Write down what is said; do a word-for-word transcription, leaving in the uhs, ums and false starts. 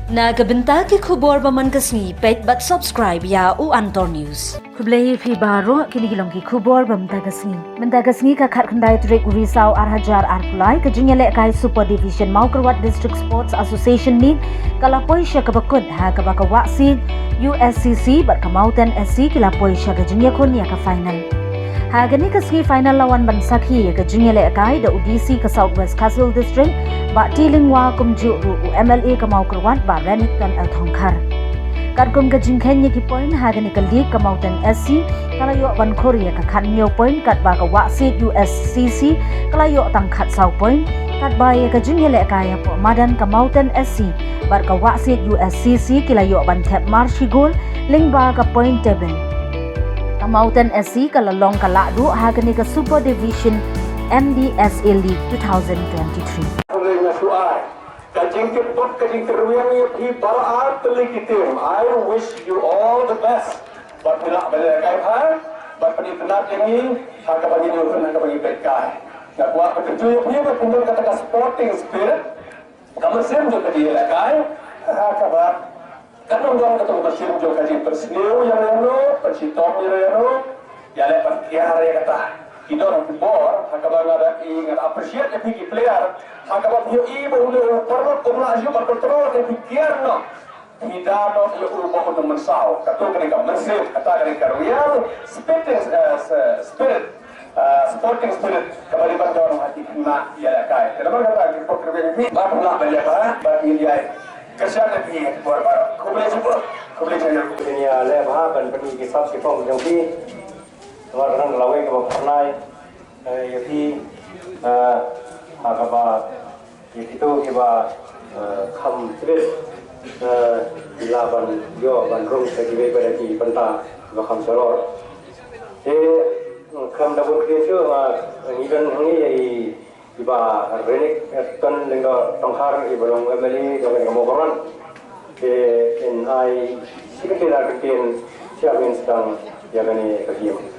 Na ka bynta ki khubor ba man ka sngi, peit bad subscribe ïa U Antor News. Khublei ïa phi baroh, kine ki long ki khubor ba mynta ka sngi. Mynta ka sngi ka khatkhyndai tarik u Risaw ar hajar arphew lai, ka jingïalehkai Super Division Mawkyrwat District Sports Association League ka la poi sha kaba kut, ha kaba ka Wahsiej U S C C bad ka Mawten S C ki la poi sha ka jingïakhun ïa ka final. Ha kane ka sngi final la wan ban sakhi ïa ka jingïalehkai da u D C ka South West Khasi Hills District, Bah T. Lyngwa, kumjuh ruh u M L A ka Mawkyrwat, Bah Renikton L. Thongkhar. Katkum ka jingkheiñ ïa ki point ha kane ka league, ka Mawten S C ka la ïoh ban khur ïa ka khathynñiew point, katba ka Wahsiej U S C C ka la ïoh tang khatsaw point, katba ïa ka jingïalehkai hapoh madan, ka Mawten S C bad ka Wahsiej U S C C ki la ïoh ban thep mar shi gol lyngba ka point table. Ka Mawten S C ka la long ka lahduh ha kane ka Super Division M D S A League two thousand twenty-three. Ka jingkyrpad, ka jingkyrwiang ïa phi baroh ar tylli ki team. I wish you all the best. Bad phi lah ban ïalehkai bha, bad phi itynnad ïa ngi ha kaba ngi ïakhun, ha kaba ngi peitkai. Nga kwah ban kyntu ïa phi ba phin don kata ka sporting spirit, ka mynsiem jong ka jingïalehkai, ha kaba kan ym don kata ka mynsiem jong ka jingpynsniew ïano ïano, pynshitom ïano ïano. Ïaleh ban kiar ïa kata. Ki don ki bor, ha kaba nga da i, nga da appreciate ïa phi ki player, ha kaba phi ïohi ba une u paralok um lah shuh ban control, te phi kiar noh. Phi da noh ïa u ba un ym mynsaw. Kato ka dei ka mynsiem, kata ka dei ka real sporting, eh, s-, spirit, eh, sporting spirit kaba dei ban don ha ki khynnah ïalehkai. Te namar kata ki pok ki rweng phi, ba phi lah ban leh bha, ba phi ïai kyrshan ïa phi bor baroh. Khublei shibun, khublei shibun. Phi ïaleh bha ban pyni ki sap ki phong jong phi. Namar ka dang ka lawei kaba phyrnai, eh, ïa phi, eh, ha kaba ïa kito kiba, eh, kham tbit, eh, ki lah ban ïoh ban rung sha kiwei pat ki bynta kiba kham shalor. Te, eh, khlem da bun ktien shuh, eh, ngi don hangne ïa i, i Bah Renikton Lyngdoh Tongkhar, iba long M L A jong ka Mawkyrwat. Te in ai shi kyntien ar kyntien sha phi sdang ïa kane ka game.